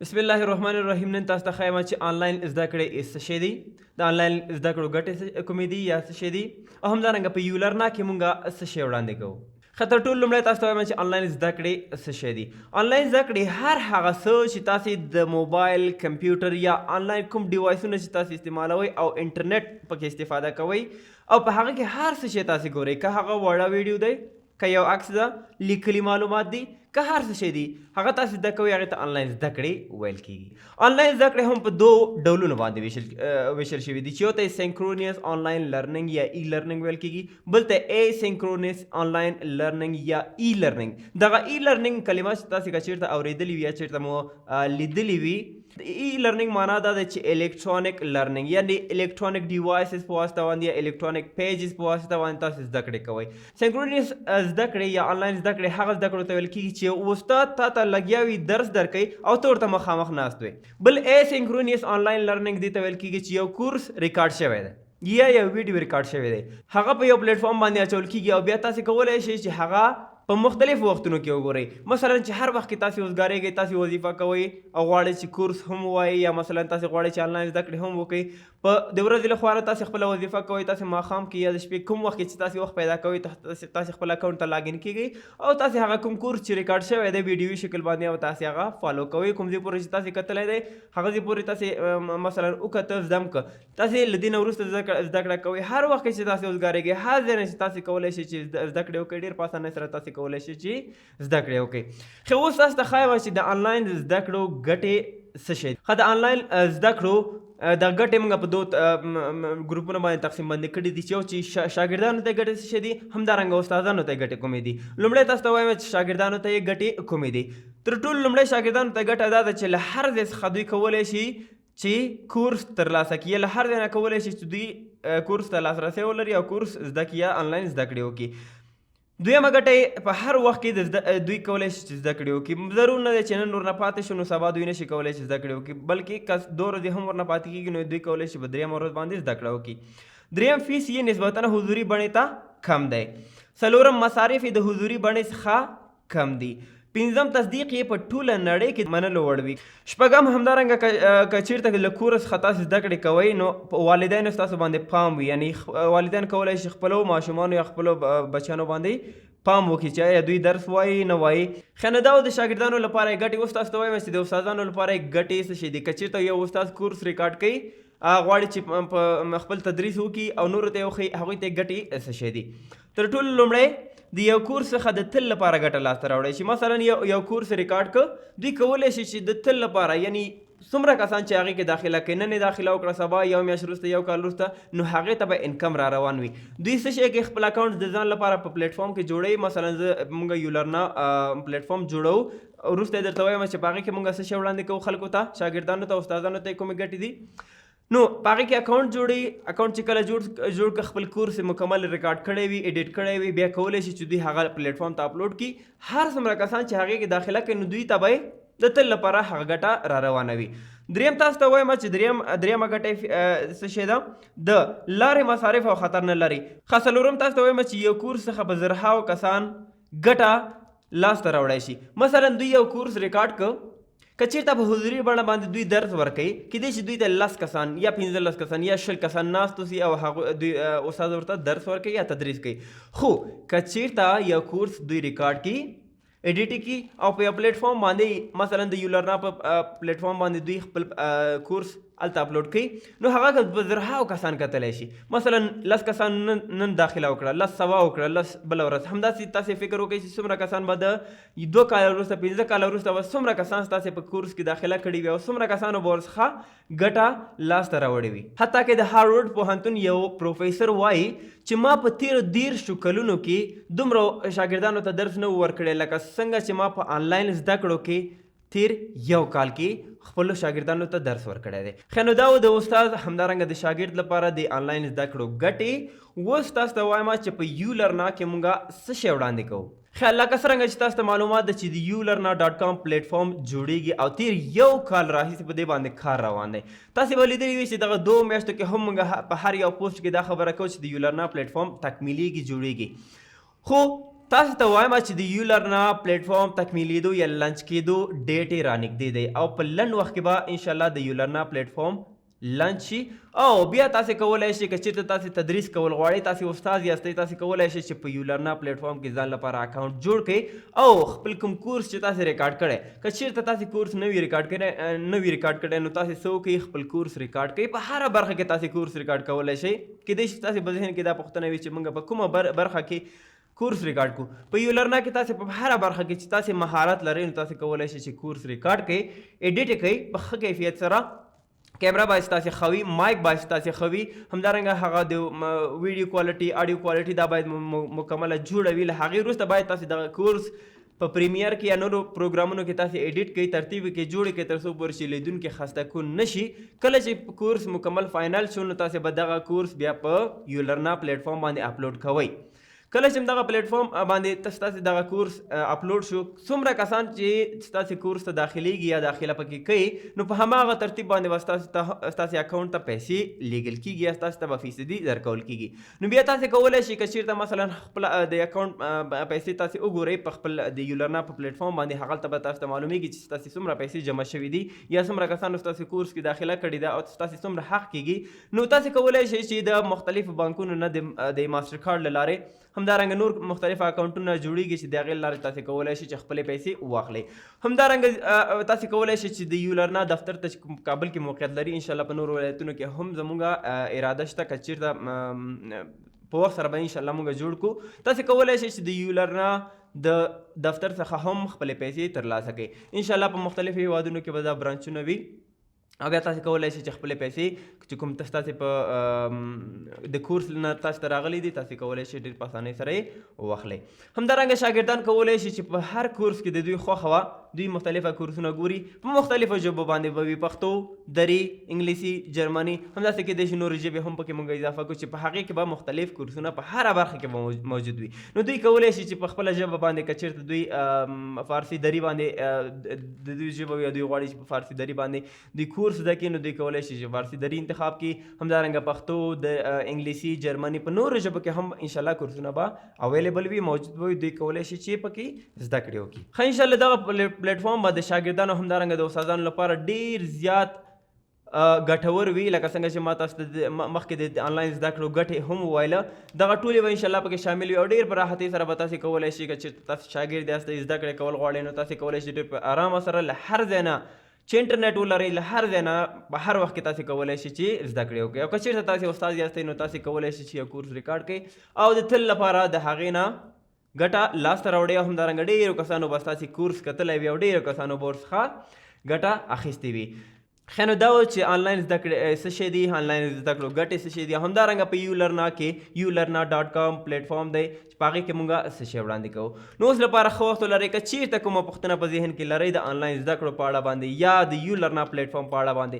بسم الله الرحمن الرحیم. نن تاسو ته ښایم چې آنلاین زده کړې څه شی دي، د آنلاین زده کړو ګټې کومې دي یا څه شی دي، او همدارنګه په یولرنا کې مونږ څه شی وړاندې کوو. ښه، تر ټولو لومړی تاسو ته وایم چې آنلاین زده کړې څه شی دي. آنلاین زده کړې هر هغه څه چې تاسو د موبایل، کمپیوټر یا آنلاین کوم ډیوایسونه چې تاسو استعمالوئ او انټرنیټ پکې استفاده کوئ او په هغه کې هر څه شی تاسو ګورئ، که هغه وړه ویډیو دی، که یو عکس ده، لیکلي معلومات دي، که هر څه شی دي، هغه تاسو زده کوئ، هغې ته آنلاین زده کړې ویل کیږي. آنلاین زده کړې هم په دوو ډولونو باندې ویشل شوي دي، چې یو ته synchronous online learning یا e-learning ویل کیږي، بل ته asynchronous online learning یا e-learning. دغه e-learning کلمه چې تاسو که چیرته اورېدلې وي یا چیرته مو لیدلې وي، e-learning معنا دا ده چې electronic learning، یعنی electronic devices په واسطه باندې یا electronic pages په واسطه باندې تاسو زده کړې کوئ. synchronous زده کړې یا آنلاین زده کړې هغه زده کړو ته ویل کیږي چې استاد تا ته لګیا وي، درس درکوي او ته ورته مخامخ ناست وي. بل asynchronous online learning دې ته ویل کیږي چې یو کورس ریکارډ شوی دی یا یو ویډیو ریکارډ شوی دی، هغه په یو پلیټ فارم باندې اچول کیږي او بیا تاسو کولای شئ چې هغه په مختلفو وختونو کې وګورئ. مثلا چې هر وخت کې تاسو وزګارېږئ، تاسو وظیفه کوئ او غواړئ چې کورس هم ووایئ، یا مثلا تاسو غواړئ چې آنلاین زده کړې هم وکړئ، په د ورځې له خوا نه تاسو خپله وظیفه کوئ، تاسو ماښام کې یا د شپې کوم وخت کې چې تاسو وخت پیدا کوئ، تاسو خپل اکاونټ ته login کیږئ او تاسو هغه کوم کورس چې ریکارډ شوی دی ویډیوي شکل باندې او تاسو هغه follow کوئ. کوم ځای پورې چې تاسو کتلی دی هغه ځای پورې تاسو مثلا وکته، زده هم که تاسو له دې نه وروسته زده کړه کوئ. هر وخت کې چې تاسو وزګارېږئ، هر ځای نه چې تاسو کولی شئ چې زده کړې وکړئ، ډېر په اسانۍ سره تاسو کولی شئ چې زده کړې وکړئ. ښه، اوس تاسو ته ښایم چې د آنلاین زده کړو ګټې څه شی. ښه، د آنلاین زده کړو د ګټې موږ په دوو ګروپونو باندې تقسیم باندې کړي دي، چې یو چې شاګردانو ته ګټې څه شی دي، همدارنګه استادانو ته ګټې کومې دي. لومړی تاسو ته وایم چې شاګردانو ته یې ګټې کومې دي. تر ټولو لومړی شاګردانو ته ګټه دا ده چې له هر ځای څخه دوی کولی شي چې کورس ترلاسه کړي، له هر ځای نه کولی شي چې دوی کورس ته لاسرسی ولري او کورس زده کړي یا آنلاین زده کړې وکړي. دویمه ګټه یې په هر وخت کې دوی کولی شي چې زده کړې وکړي. ضرور نه دی چې نن ورنه پاتې شو نو سبا دوی نشي کولی چې زده کړې وکړي، بلکې که دوه ورځې هم ورنه پاتې کېږي نو دوی کولی شي په درېیمه ورځ باندې زده کړه وکړي. درېیم، فیس یې نسبتا حضوري بڼې ته کم دی. څلورم، مصارف یې د حضوري بڼې څخه کم دي. پنځم، تصدیق یې په ټوله نړۍ کې منلو وړ وي. شپږم، همدارنګه که چیرته له کوره څخه تاسو زده کړې کوئ نو والدینو ستاسو باندې پام وي، یعنی والدین کولای شي خپلو ماشومانو یا خپلو بچیانو باندې پام وکړي چې آیا دوی درس وایي نه وایي. ښه، نو دا د شاګردانو لپاره یې ګټې. اوس تاسو ته وایم چې د استادانو لپاره یې ګټې څه شی دي. که چیرته یو استاد کورس ریکارډ کوي، غواړي چې په خپل تدریس وکړي او نورو ته یې وښیي، هغوی ته یې ګټې څه شی دي. تر ټولو لومړی د یو کورس څخه د تل لپاره ګټه لاسته راوړی شي. مثلا یو کورس ریکارډ که، دوی کولی شي چې د تل لپاره، یعنی څومره کسان چې هغې کې داخله کوي، نن یې داخله وکړه، سبا، یو میاشت وروسته، یو کال وروسته، نو هغې ته به income را روان وي. دوی څه شی کوي؟ خپل اکاونټ د ځان لپاره په پلیټ فارم کې جوړوي. مثلا زه موږ یولرنا پلیټ فارم جوړوو، وروسته یې درته وایم چې په هغې کې موږ څه شی وړاندې کوو خلکو ته، شاګردانو ته، استادانو ته یې کومې ګټې دي. نو په هغې کې اکاونټ جوړوي. اکاونټ چې کله جوړ کړ، خپل کورس یې مکمل ریکارډ کړی وي، edit کړی وي، بیا کولی شي چې دوی هغه پلیټ فارم ته اپلوډ کړي. هر څومره کسان چې هغې کې داخله کوي نو دوی ته به د تل لپاره هغه ګټه را روانه وي. دریم تاسو ته وایم چې دریمه ګټه څه شی ده؟ د لارې مصارف او خطر نه لري. ښه، څلورم تاسو ته وایم چې یو کورس څخه په زرهاو کسان ګټه لاسته راوړی شي. مثلا دوی یو کورس ریکارډ که، که چیرته په حضوري بڼه باندې دوی درس ورکوي، کیدای شي دوی ته 10 کسان یا 15 کسان یا 20 کسان ناست اوسي او هغه دوی استاد ورته درس ورکوي یا تدریس کوي. خو که چیرته یو کورس دوی ریکارډ کړي، edit کړي او په یو پلیټ فارم باندې، مثلا د یولرنا په پلیټ فارم باندې دوی خپل کورس هلته اپلوډ کړي، نو هغه په زرهاو کسان کتلی شي. مثلا 10 کسان نن داخله وکړه، 10 سبا وکړه، 10 بله ورځ، همداسې تاسې فکر وکړئ چې څومره کسان به د 2 کاله وروسته، 5 کاله وروسته به څومره کسان ستاسې په کورس کې داخله کړي وي او څومره کسانو به ورڅخه ګټه لاسته راوړې وي. حتی که د هاروارډ پوهنتون یو پروفیسور وایي چې ما په تېرو 30 کلونو کې دومره شاګردانو ته درس نه و ورکړی لکه څنګه چې ما په آنلاین زده کړو کې تیر یو کال کې خپلو شاګردانو ته درس ورکړی دی. ښه، نو دا و د استاد همدارنګه د شاګرد لپاره د آنلاین زده کړو ګټې. اوس تاسو ته وایم چې په یولرنا کې مونږ څه شی وړاندې کوو. ښه، لکه څرنګه چې تاسو ته معلومات ده چې د یولرنا dot com پلیټ فارم جوړیږي او تیر یو کال راهیسې په دې باندې کار روان دی. تاسو به لیدلی وي چې دغه 2 میاشتو کې هم مونږ په هر یو پوسټ کې دا خبره کوو چې د یولرنا پلیټ فارم تکمیلیږي، جوړیږي. خو تاسو ته وایم چې د یولرنا پلیټفارم تکمیلېدو یا launch کېدو date یې رانږدې دی او په لنډ وخت کې به انشاءالله د یولرنا پلیټفارم launch شي. او بیا تاسو کولای شئ که چېرته تاسو تدریس کول غواړئ، تاسو استاد یاستئ، تاسو کولای شئ چې په یولرنا پلیټفارم کې ځان لپاره account جوړ کړئ او خپل کوم کورس چې تاسو ریکارډ کړی، که چېرته تاسو کورس نه وي ریکارډ کړی نو تاسو څه وکړئ، خپل کورس ریکارډ کړئ. په هره برخه کې تاسو کورس ریکارډ کولای شئ. کېدای شي تاسو په ذهن کې دا پوښتنه وي چې موږ په کومه برخه کې کورس ریکارډ کو. په یولرنا کې تاسو په هره برخه کې چې تاسو مهارت لرئ نو تاسو کولای شئ چې کورس ریکارډ کړئ، edit کړئ په ښه کیفیت سره. کیمرا باید ستاسې ښه وي، mic باید ستاسې ښه وي، همدارنګه هغه د video quality، audio quality دا باید مکمله جوړه وي. له هغې وروسته باید تاسې دغه کورس په Premiere کې یا نورو پروګرامونو کې تاسې edit کړئ، ترتیب کړئ، جوړ کړئ، تر څو پورې چې لیدونکي خسته کون نه شي. کله چې کورس مکمل final شو نو تاسې به دغه کورس بیا په یولرنا پلیټفارم باندې اپلوډ کوئ. کله چې دغه پلیټفارم باندې ستاسې دغه کورس اپلوډ شو، څومره کسان چې ستاسې کورس ته داخليږي یا داخله پکې کوي نو په هماغه ترتیب باندې به ستاسې account ته پیسې لیږل کیږي یا ستاسې ته به فیصدي درکول کیږي. نو بیا تاسې کولی شئ که چېرته مثلا خپل د account پیسې تاسې وګورئ په خپل د یولرنا په پلیټفارم باندې، هغلته به تاسو ته معلومیږي چې ستاسې څومره پیسې جمع شوي دي یا څومره کسانو ستاسې کورس کې داخله کړې ده او ستاسې څومره حق کیږي. نو تاسې کولی شئ چې د مختلفو بانکونو نه د ماستر کارت له لارې، همدارنګه نور مختلف اکاونټونه جوړیږي چې د هغې له لارې تاسې کولی شئ چې خپلې پیسې واخلئ. همدارنګه تاسې کولی شئ چې د یولرنا دفتر ته چې کابل کې موقعیت لري، انشاءالله په نورو ولایتونو کې هم زموږ اراده شته، که چېرته په وخت سره به انشاءالله موږ جوړ کړو. تاسې کولی شئ چې د یولرنا د دفتر څخه هم خپلې پیسې ترلاسه کړئ. انشاءالله په مختلفو هیوادونو کې به دا برانچونه وي او بیا تاسې کولی شئ چې خپلې پیسې چې کوم ستاسې په د کورس نه تاسې ته راغلي دي، تاسې کولی شئ ډېر په اسانۍ سره یې واخلئ. همدارنګه شاګردان کولی شي چې په هر کورس کې د دوی خوښه وه، دوی مختلفه کورسونه ګوري، په مختلفو ژبو باندې به وي، پښتو، دري، انګلیسي، جرمني، همداسې کېدای شي نورې ژبې هم پکې موږ اضافه کړو چې په هغې کې به مختلف کورسونه په هره برخه کې به موجود وي. نو دوی کولی شي چې په خپله ژبه باندې که چېرته دوی فارسي دري باندې د دوی ژبه وي او دوی غواړي چې په فارسي دري باندې دوی کورس زده کړي، نو دوی کولی شي چې فارسي دري انتخاب کړي. همدارنګه پښتو، د انګلیسي، جرمني، په نورو ژبو کې هم انشاءالله کورسونه به available وي، موجود به وي، دوی کولی شي چې پکې زده کړې وکړي. ښه، انشاءالله دغه پلیټفارم به د شاګردانو همدارنګه د استادانو لپاره ډېر زیات ګټور وي. لکه څنګه چې ما تاسو ته مخکې د آنلاین زده کړو ګټې هم وویله، دغه ټولې به انشاءالله پکې شامل وي او ډېر په راحتۍ سره به تاسې کولی شئ که چېرته تاسې شاګرد یاستئ، زده کړې کول غواړئ، نو تاسې کولی شئ ډېر په ارامه سره له هر ځای نه چې انټرنیټ ولرئ، له هر ځای نه په هر وخت کې تاسې کولی شئ چې زده کړې وکړئ. او که چېرته تاسې استاد یاستئ نو تاسې کولی شئ چې یو کورس ریکارډ کړئ او د تل لپاره د هغې نه ګټه لاسته راوړئ. او همدارنګه ډېرو کسانو به ستاسې کورس کتلی وي او ډېرو کسانو به ورڅخه ګټه اخیستې وي. ښه، نو دا و چې آنلاین زده کړې څه شی دي، آنلاین زده کړو ګټې څه شی دي. همدارنګه په یولرنا کې یولرنا dot com platform دی چې په هغې کې موږ څه شی وړاندې کوو. نو اوس لپاره ښه وخت ولرئ. که چیرته کومه پوښتنه په ذهن کې لرئ د آنلاین زده کړو په اړه باندې یا د یولرنا پلیټفارم په اړه باندې،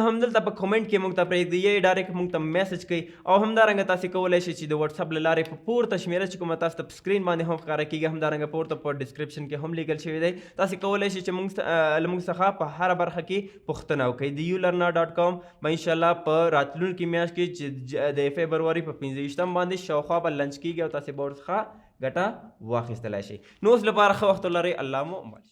همدلته په comment کې موږ ته پرېږدئ یا direct موږ ته message کړئ. او همدارنګه تاسې کولی شئ چې د واتساپ له لارې په پورته شمېره چې کومه تاسو ته په screen باندې هم ښکاره کېږي، همدارنګه پورته په description کې هم لیکل شوی دی، تاسې کولی شئ چې له موږ څخه په هره برخه کې پوښتنه وکړئ. د یولرنا dot com به انشاءالله په راتلونکې میاشت کې چې د فبروري په 25 باندې شاوخوا به launch کېږي او تاسې به ورڅخه ګټه واخیستلی شئ. نو اوس لپاره ښه وخت ولرئ. الله مو مل.